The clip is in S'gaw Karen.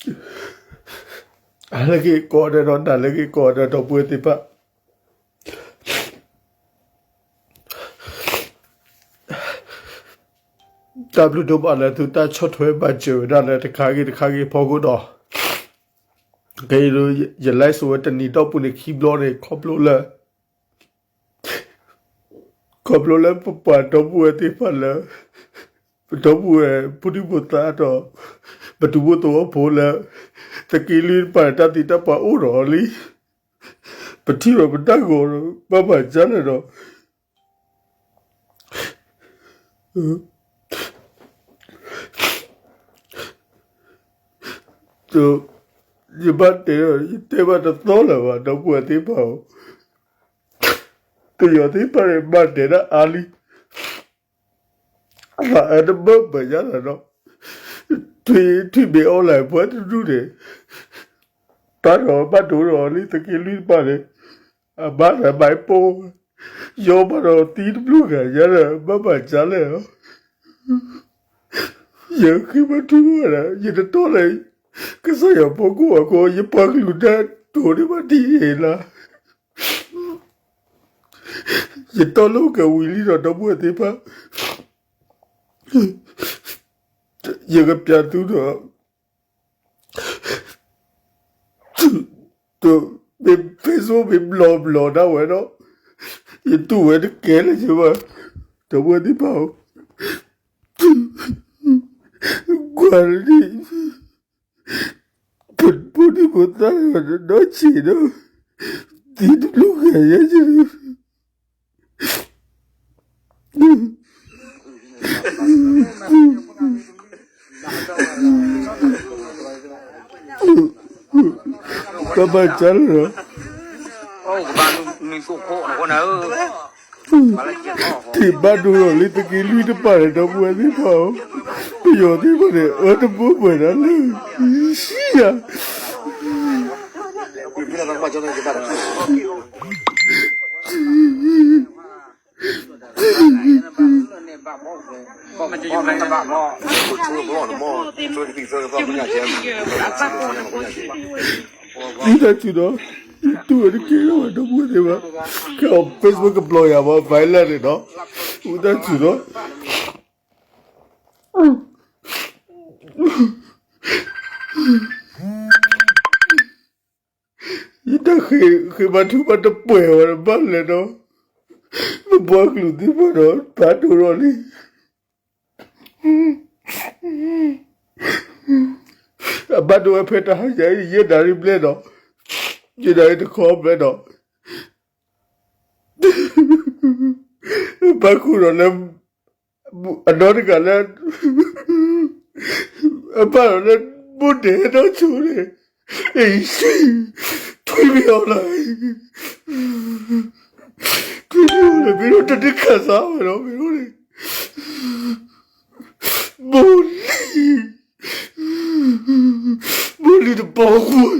ဟဲလၢက့ၤကိးဂၤဒဲးဒီး နၤလၢက့ၤကိးဂၤဒဲး ဒီပုၢ်ဝဲၢ်သ့ၣ်တဖၣ်, တၢ်ဘျုးဒိၣ်မးလၢသုတၢ်ဆီၣ်ထွဲမၤစၢၤဝဲဒၣ်လၢတခါဂ့ၤတခါဂ့ၤအဖီခိၣ်ဒီး, ကဲ ယ live ဝဲတနံၤဒီးပူၤန့ၣ်ခံဘျီန့ၣ် ခီဖျိလၢ ခီဖျိလၢပပှၤဒီပုၢ်ဝဲၢ်သ့ၣ်တဖၣ်လၢ ပဒီပုၢ်ဝဲၢ်ဖိဒံဖိသၣ်ဒီး ပတူၢ်ဘိသဝီဖိလၢ သုးက့လွံၢ်တဖၣ်န့ၣ် တၢ်သံတၢ်ပှၢ်အိၣ်ဒီးအီၤလံ, ပထံၣ်ဒီးပတၢ်ဂီၤဒီး ဘၣ်မၤဒ်လဲၣ်ဒီး ယဘၣ်တဲဒီး ယတဲဘၣ်တသီလၢၤဘၣ် ဒီပုၢ်ဝဲၢ်သ့ၣ်တဖၣ်ဧၢ, ပယီၤသ့ၣ်တဖၣ်န့ၣ် ဘၣ်တဲဒၣ်အါလံ, သးအၢတဘၣ်ဘၣ်ယါလၢာ်ဒီး ထွံၣ်ထွံၣ်ဘ့ၣ် online ပှၤတဒူၣ်န့ၣ် ပာ်ဒီးဘၣ်ဒိဒီးလံ သုးက့လွံၢ်တဖၣ်န့ၣ် အဘၣ်ဒီးဘၣ်ပိၢ်, ယီဘၣ်ဒီးသံတဘျုးဂၤယါဒီး ဘၣ်မၤဒ်လဲၣ်ဧၢ, ယဃ့ဘါထုကဖၣ်ဒီး ယတတီလၢ ကစၢ်ယွၤဖီခိၣ်အဃိ ယပှၤကလုာ်ဒၣ်တိၤန့ၢ်ဘၣ်ဒ်အံၤလၢ ယတီလိာ်ကဝံၤလံဒီး ဒီပုၢ်ဝဲၢ်သ့ၣ်တဖၣ်, ယကပျးသုဒီး မ့ၢ် Facebook မ့ၢ်ဘျီဘျီဒၣ်ဝဲဒီး ယတူၢ်ဝဲတကဲလၢၤဘၣ်, ဒီပုၢ်ဝဲၢ်သ့ၣ်တဖၣ်ဧၢ, ကွၢ်လံ ဖိဒံဖိသၣ်ဒီးဆံးဒီး သံတဘျုးဂၤယါ ဘၣ်မၤဒ်လဲၣ်ဒီး ထံၣ်ဘၣ်ဒိဒီးလံ သုးက့လွံၢ်တဖၣ်န့ၣ် ဒီပုၢ်ဝဲၢ်သ့ၣ်တဖၣ်ဧၢ, ပယီၤသ့ၣ်တဖၣ်န့ၣ် အၢတဘိပှဲၤဒၣ်လၢ ဆံယၤ ဝံသးစူၤဒီး တူၢ်ဝဲတကဲလၢၤဘၣ် ဒီပုၢ်ဝဲၢ်သ့ၣ်တဖၣ်, ကဲ Facebook ကဘျီယၤဘၣ် viral န့ၣ်ဒီး ဝံသးစူၤဒီး ယတၢ်ဃ့ဘါထုကဖၣ်တပှဲၤဝဲဘၣ်လဲၣ်ဒီး ပပှၤကလုာ်သ့ၣ်တဖၣ်ဒီး ဘၣ်ဒိဒီးလံ အဘၣ်ဒိဝဲဖဲတဟါညါအံၤ ယဲၢ်နၣ်ရံၣ်ဘျဲၣ်ဒီး ယဲၢ်နၣ်ရံၣ်တခီဘျဲၣ်ဒီး ဘၣ်ဃုာ်ဒီးလၢ အနီၢ်တဂၤလၢ အဘၣ်ဒီးလၢ ဘိၣ်ဒဲးဒီးဆိန့ၣ် အံၤ ထွံၣ်မ့ၢ်အီၤလီၤ ထွံၣ်မ့ၢ်အီၤလီၤ မ့ၢ်ဒီးတဒုခးစးဝဲဒီး မ့ၢ်ဒီးန့ၣ် ဘိၣ်လံ ဘိၣ်လံတဘီဃီ